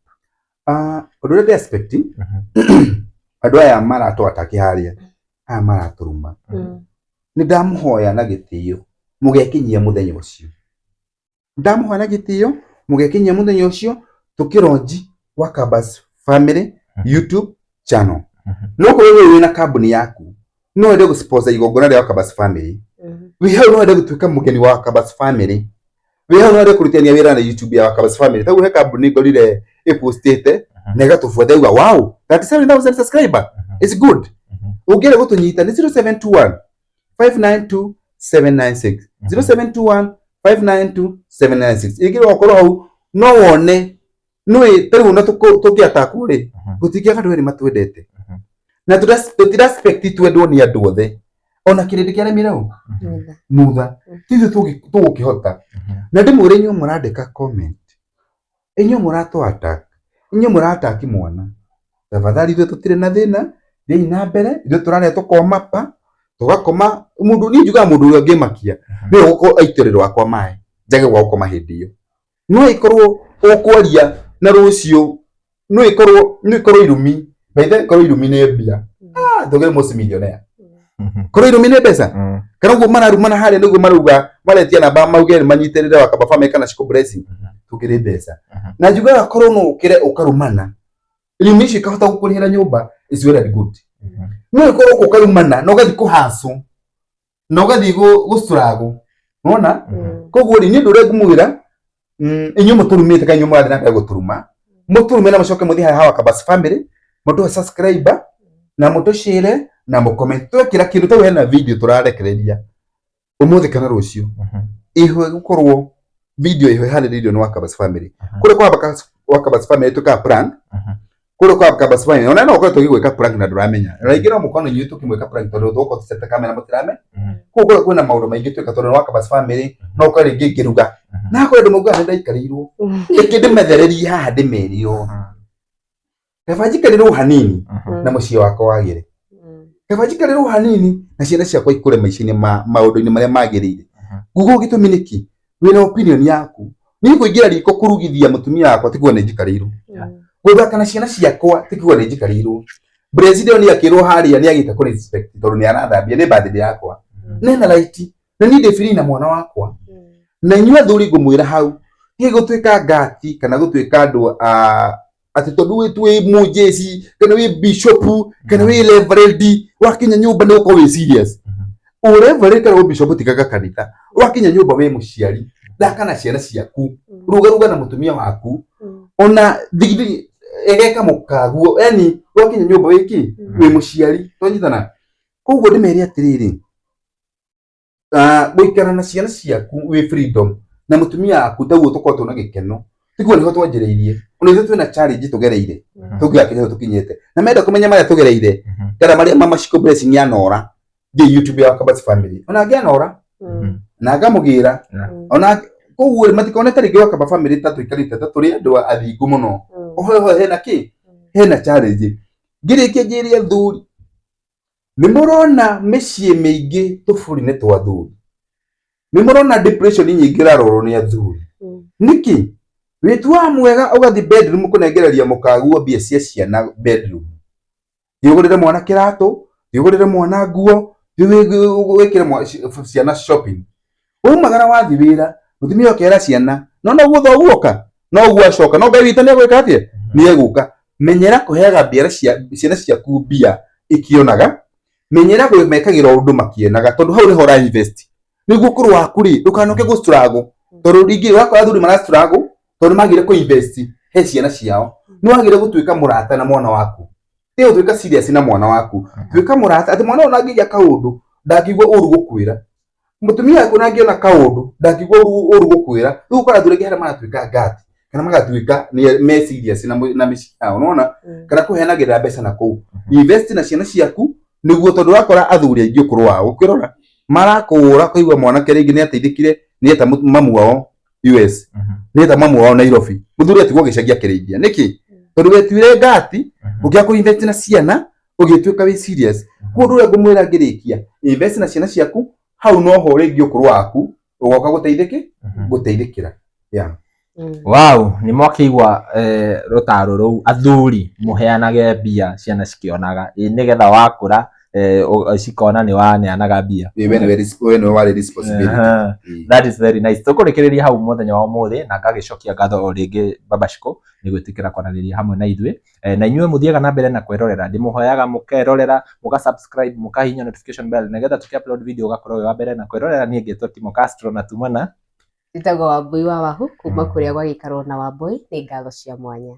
Ũndũ ũrĩa ndĩ expect, andũ aya maratũ-attack harĩa, aya maratũruma, nĩ ndamũhoya na gĩtĩo mũgekinyia mũthenya ũcio, ndamũhoya na gĩtĩo mũgekinyia mũthenya ũcio tũkĩlaunch Wakambas family YouTube channel. No korwo wewe wĩna kambuni yaku no wende gũsponsor igongona rĩa Wakambas family, wĩ hau no wende gũtuĩka mũgeni wa Wakambas family, wĩ hau no wende kũrutithania wĩra na YouTube ya Wakambas family. Taguo he kambuni ngorire ĩpostĩte na ĩgatũbuata ĩuga wow, 37,000 subscriber it's good. Ũngĩenda gũtũnyita nĩ 0721 592 796, 0721 592 796. Ingĩrwo okorwo hau no wone nĩ tarĩu ona tũngĩatakwo rĩ, gũtingĩaga andũ erĩ matwendete na tũtira expect twendwo nĩ andũ othe, ona kĩrĩndĩ kĩaremire ũ mutha tithuĩ tũgũkĩhota. Na ndĩmwĩre inyuĩ mũrandĩka comment, inyuĩ mũratũ attack, inyuĩ mũra-attack mwana, tafadhali ithuĩ tũtirĩ na thĩna, thiĩi na mbere. Ithuĩ tũrarĩa tũkoma pa tũgakoma mũndũ. Niĩ njugaga mũndũ ũrĩa ũngĩmakia nĩwe ũgũkorwo aitĩrĩrwo wakwa maĩ njage gwa gũkoma hĩndĩ ĩyo. No ĩkorwo ũkwaria na rũciũ, no ĩkorwo irumi baithe, ĩkorwo irumi nĩ mbia, tũgĩre mũci millionaire, korwo irumi nĩ mbeca kana ũguo mararumana harĩa nĩguo marauga maretia namba mauge nĩ manyitĩrĩre Wakamba family kana Shiko Blessing, tũngĩrĩ mbeca. Na njugaga korwo no ũkĩre ũkarumana irumi icio ikahota gũkũrĩhĩra nyũmba is well and good. No ĩkorwo ũkarumana na ũgathiĩ kũhacũ na ũgathiĩ gũcũragwo wona. Koguo rĩ, niĩ ũndũ ũrĩa ngũmwĩra, inyuĩ mũtũrumĩte kana inyuĩ mũrathiĩ na mbere gũtũruma, mũtũrume na mũcoke mũthiĩ harĩa Wakambas family mũtũhe subscribe na mũtũshare na mũcomment twekĩra kĩndũ. Tau hena video tũrarekereria ũmũthĩ kana rũciũ iho gũkorwo video iho ĩharĩrĩirio nĩ Wakambas family. Kũrĩa kwa Wakambas family twĩkaga prank, kũrĩa kwa Wakambas family ona no ũkorwo tũgĩgwĩka prank na ndũramenya. Na rĩngĩ no mũkorwo inyuĩ tũkĩmwĩka prank tondũ tũgũkorwo tũcete kamera mũtirame. Koguo kũrĩa kwĩna maũndũ maingĩ twĩka tondũ nĩ Wakambas family. No ũkorwo rĩngĩ ngĩruga na akorwo andũ maugaga nĩ ndaikarĩirwo, rĩngĩ ndĩmethererie haha ndĩmere ũũ, kaba njikarĩrwo hanini na mũciĩ wakwa wagĩre, kaba njikarĩrwo hanini na ciana ciakwa ikũre maica-inĩ ma maũndũ-inĩ marĩa magĩrĩire. Nguga gĩtũmi nĩkĩ wĩna opinion yaku. Niĩ kũingĩra riko kũrugithia mũtumia wakwa ti kuga nĩ njikarĩirwo, gũthaka na ciana ciakwa ti kuga nĩ njikarĩirwo. President nĩ akĩrwo harĩa nĩ agĩte kũ respect tondũ nĩ arathambia nĩ birthday yakwa nena right na niĩ ndĩ free na mwana wakwa. Na inyuĩ athuri ngũmwĩra hau tigai gũtuĩka ngati kana gũtuĩka andũ a atĩ tondũ wĩ mũjeci kana wĩ bishop kana wĩ reverend wakinya nyũmba nĩ gũkorwo wĩ serious. Ũ reverend kana ũ bishop tigaga kanitha, wakinya nyũmba wĩ mũciari, thaka na ciana ciaku, ruga ruga na mũtumia waku, ona thigithigi egeka mũkaguo, yani wakinya nyũmba wĩ kĩ wĩ mũciari, twanyitana. Koguo ndĩmere atĩrĩrĩ, gũikara na ciana ciaku wĩ freedom Na mũtumia waku taguo tũkorwo twĩna gĩkeno, tiguo nĩho twanjĩrĩirie. Ona ithuĩ twĩna challenge tũgereire, tũngĩgakinya hau tũkinyĩte. Na menda kũmenya marĩa tũgereire, kana marĩa Mama Shiko Blessing yanora, thiĩ YouTube ya Kabas Family. Ona angĩanora, na ngamũgĩra, ona koguo matikone ta rĩngĩ Wakamba Family ta tũikarĩte ta tũrĩ andũ athingu mũno. Oho hena kĩ? Hena challenge. Ngĩrĩkia njĩre athuri, nĩ mũrona mĩciĩ mĩingĩ tũburi-inĩ twa athuri. Nĩ mũrona depression nyingĩ ĩrarorwo nĩ athuri. Nĩkĩ? Wĩtuaga mwega ũgathiĩ bedroom kũnengereria mũkaguo mbia cia ciana bedroom. Thiĩ ũgũrĩre mwana kĩratũ, thiĩ ũgũrĩre mwana nguo, thiĩ wĩkĩre ciana shopping. Waumagara wathiĩ wĩra, mũtumia ũkera ciana, no noguo thoguo oka, noguo acoka, no Ngai witũ nĩegwĩka atĩa? Nĩegũka. Menyera kũheaga ciana ciaku mbia ikĩonaga, menyera gwĩmekagĩra ũndũ makĩonaga, tondũ hau nĩho ũra invest. Nĩguo ũkũrũ waku rĩ, ndũkanoke gũ struggle. Tondũ rĩngĩ ũrakora athuri mara struggle, tondũ nĩmagire kũ invest he ciana ciao. Nĩwagire gũtuĩka mũrata na mwana waku. Tiga gũtuĩka serious na mwana waku. Tuĩka mũrata, atĩ mwana ona angĩgĩa kaũndũ, ndangĩigua ũru gũkwĩra. Mũtumia waku ona angĩona kaũndũ, ndangĩigua ũru gũkwĩra. Rĩu ũkora athuri aingĩ harĩa maratuĩka ngati, kana magatuĩka me serious na mĩciĩ yao, nĩwona? Kana kũheanagĩrĩra mbeca na kũu. Invest na ciana ciaku, nĩguo tondũ ũrakora athuri aingĩ ũkũrũ wao, ũkĩrora, marakũra ũkaigua mwanake rĩngĩ nĩateithĩkire, nĩeta mamu wao US, nĩeta mamu wao Nairobi. Mũthuri atigwo gĩcagi akĩrĩithia. Nĩkĩ? Tondũ wetuire ngati, ũkĩaga kũ invest na ciana, ũgĩtuĩka wĩ serious. Koguo ũndũ ũrĩa ngũmwĩra ngĩrĩkia, invest na ciana ciaku, hau noho rĩngĩ ũkũrũ waku ũgoka gũteithĩkĩra. Yeah. Wow, nĩ mwakĩigua rũtaro rũu, athuri mũheanage mbia ciana cikĩonaga, nĩgetha wakũra cikona nĩ waneanaga mbia. We nĩwe warĩ responsibility. That is very nice. Tũkũrĩkĩrĩria hau mũthenya wa ũmũthĩ na ngagĩcokia ngatho o rĩngĩ Baba Shiko nĩ gwĩtĩkĩra kwaranĩria hamwe na ithuĩ. Na inyuĩ mũthiaga na mbere na kwĩrorera, ndĩmũhoyaga mũkerorera, mũga subscribe, mũkahihinya notification bell nĩgetha tũkĩ upload video ũgakorwo wĩ wa mbere na kwĩrorera. Niĩ ngĩtwo Timo Castro na tumana Njĩtagwo Wambui wa Wahu kuma kũrĩa gwagĩikarwo na Wambui, nĩ ngatho cia mwanya.